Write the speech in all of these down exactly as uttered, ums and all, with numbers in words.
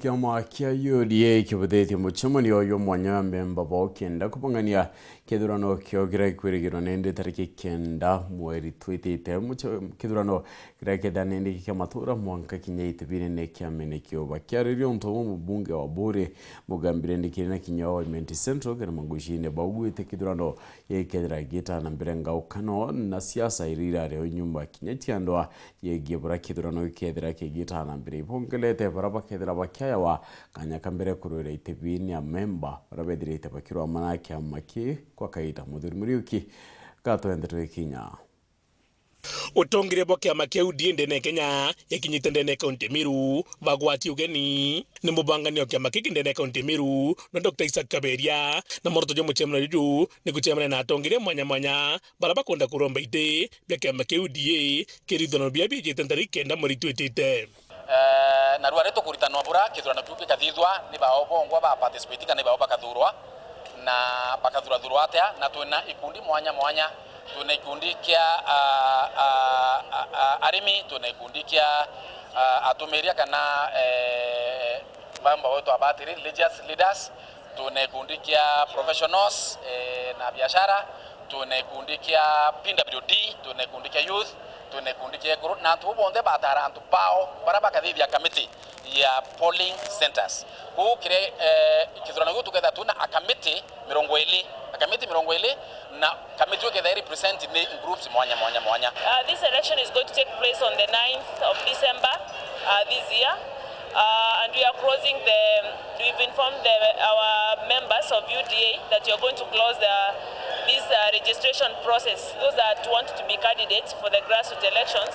Kiama kia U D A kibuthitie mucemanio jwa mwanya wa memba bao kenda kubang'ania kithurano kio kiria gikwirigirwa nindi tariki kenda mweri twitite. Muce-, kithurano kiria kethira nindi kia matura mwanka kinya itibine ne kiamene kiuba. Kiariria untu bumwe, mubunge wa Buuri Mugambi Rindikiri na kinya wa Imenti Central kiri magucine baugwite kithurano gikethira gitana mbere ngaukano na siasa iria irari o nyuma kinya ciandwa yegie buria kithurano gikethira kigitana mbere. Ibongerete baria bakethira bakiayawa kanya ka mbere kurwira iti bini a memba baria bethirite bakirwama na kiama ki kwa kaita. Muthuri Muriuki gatwende twikinya. Utongeria bwa kiama kia U D A ndene ya Kenya yakinyite ndene ya kaunti ya Meru, bagwati ugeni ni mubangania wa kiama kiki ndene ya kaunti ya Meru na Doctor Isaac Kaberia, na mworoto jwa mucemanio juju ni gucemania na atongeria mwanya mwanya baria bakwenda kuromba iti bia kiama kia U D A kiri ithurano biria biijite ntariki kenda mweri twitite. Eh, na rua ri tukuritanwa bura kithurano kiu gikathithwa, ni bao bongwa ba participate kana ni bao bakathurwa, na bakathurathurwa atia, na twina ikundi mwanya mwanya. Twina ikundi kia, ah, ah, ah, ah, arimi, twina ikundi kia, ah, atumiria kana, eh, bamba wetu abatiri, religious leaders, twina ikundi kia professionals, eh, na biashara, twina ikundi kia P W D, twina ikundi kia youth, twina ikundi kia ekuru, na antu bau bonthe batara antu bao baria bakathithia kamiti ya polling centres. Kwou kiri, eh, kithurano giu tukethira twina akamiti mirongo iri, akamiti mirongo iri, na kamiti iu ikethira i represent ni groups mwanya mwanya mwanya. Uh, this election is going to take place on the ninth of December, uh, this year. Uh, and we are closing the, we've informed the, our members of U D A that we are going to close the, this, uh, registration process. Those that want to be candidates for the grassroots elections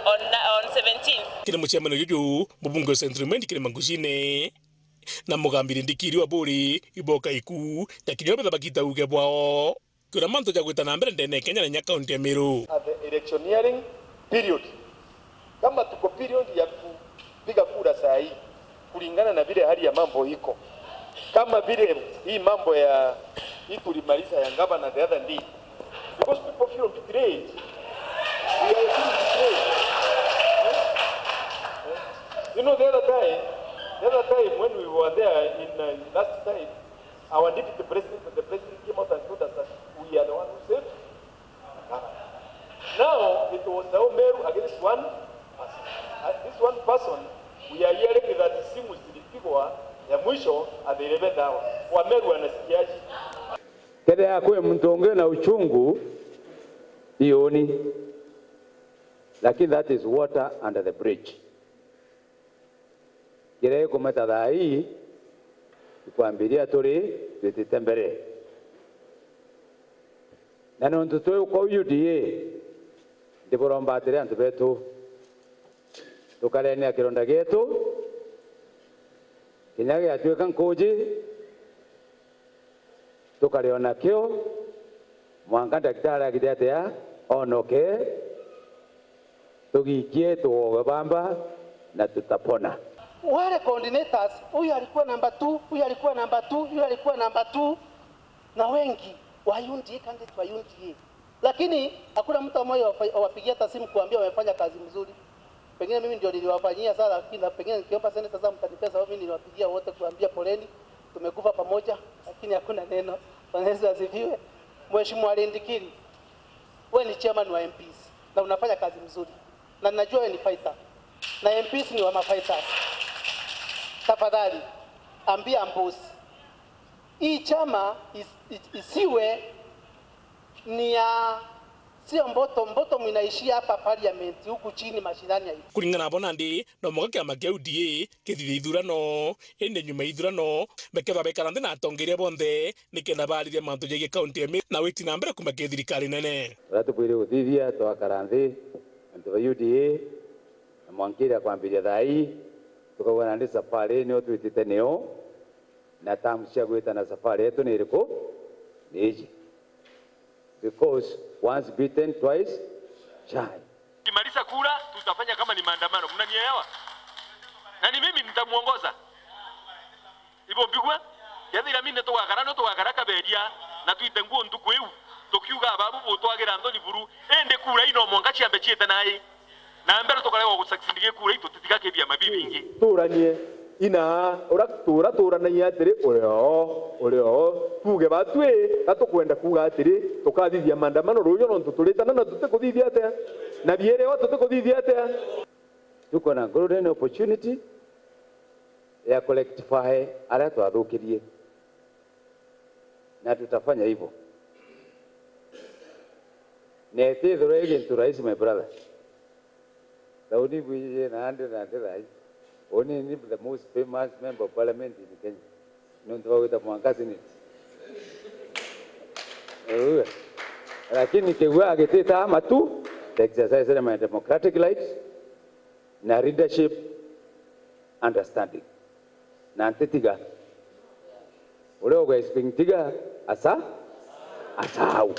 on, on seventeenth. Kiri mucemanio juju, mubunge wa Central Imenti kiri magucine na Mugambi Rindikiri wa Buuri iboka iku, na kinya betha bakita uge bwao. Kwina mantu ja gwita na mbere ndene ya Kenya na inya kaunti ya Meru. At the electioneering period. Kama tuko period ya kupiga kura saa hii, kulingana na vile hali ya mambo iko. Kama vile hii mambo ya hii tulimaliza ya gavana the other day, because people feel betrayed. We are feeling betrayed. Eh? Eh? You know, the other time, the other time when we were there in, uh, last time, our deputy president, the president came out and told us that we are the one who saved the government. Now, it was the Meru against one person. And this one person, we are hearing that simu zilipigwa ya mwisho at the eleventh hour. Wa Meru wanasikiaje? Kethira kwi muntu ungi na uchungu, iuni. Lakini that is water under the bridge. Kiria gikumeta thaa ii, ikwambiria turi twitite mbere. Na nontu twi kwa U D A, ndiburomba atiri antu betu, tukarenia kironda gietu, kinya giatuika nkuji, tukariona kio, mwanka ndagitari agite atia, onoke, tugikie tugoge bamba na tutapona. Wale coordinators, huyu alikuwa namba two, huyu alikuwa namba two, huyu alikuwa namba two, na wengi wa U D A, candidate wa U D A. Lakini hakuna mtu amewahi wafa-, wapigia hata simu kuambia wamefanya kazi mzuri. Pengine mimi ndio niliwafanyia sana, lakini na pengine nikiomba seneta sasa mtanipea, sababu mimi niliwapigia wote kuambia poleni, tumekufa pamoja, lakini hakuna neno. Bwana Yesu asifiwe. Mheshimiwa Rindikiri, wewe ni chairman wa M Ps na unafanya kazi mzuri. Na ninajua wewe ni fighter. Na M Ps ni wa mafighters. Tafadhali, ambia Mbusi. Hii chama is-, is-, isiwe ni ya, sio bottom, bottom inaishia hapa parliament, huku chini mashinani haishii. Kuringana nabo nandi, no mwanka kiama kia U D A kithithie ithurano, indi nyuma ya ithurano, bekethwa bekara nthi na atongeria bonthe, nikenda baaririe mantu jegie kaunti ya Meru na witi na mbere kuuma kiri thirikari nene. Uria tubwire guthithia, twakara nthi, antu ba U D A, na mwanka iria kwambiria thaa ii, tukauga nandi safari niyo twitite niyo, na terms cia gwita na safari yetu ni iriku? Ni iji. Because once bitten, twice shy. Kimaliza kura, tutafanya kama ni maandamano. Mnanielewa? Na ni mimi nitamuongoza. Ibo mbigua? Kethira mimi tugakara, no tugakara Kaberia, na twite nguo ntuku iu, tukiuga ababu butwagira nthoni buru, indi kura ino mwanka ciambe ciite nai. Na mbere tukaregwa gusucceed gi kura itu tutiga ki biama bibingi. Turanie Ina, ura tuura tuuranagia atiri, uri oo, uri oo. Tuuge batwi, ga tukwenda kuuga atiri, tukathithia maandamano ruuju nontu turitana na tutikuthithia atia? Na bierewa tutikuthithia atia? Tuko na golden opportunity ya kurectify aria twathukirie. Na tutafanya hivyo. Na itithirwa i gintu rahisi, my brother. Thauni bwiji na andi na andi thai. Uni ni the most famous member of parliament in Kenya. Nontu bagwita mwanka senate. Uu. Lakini kiuga agitita matu, exercise my democratic rights na leadership understanding. Na ntitiga. Uria ugaisbing tiga, asa, asau.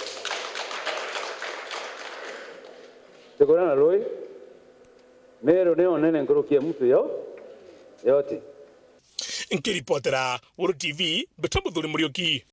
Tikura na rui, Meru ni onene nkuruki ya muntu yo, yoti. Nkiripotera Weru T V, Mbeta Muthuri Muriuki.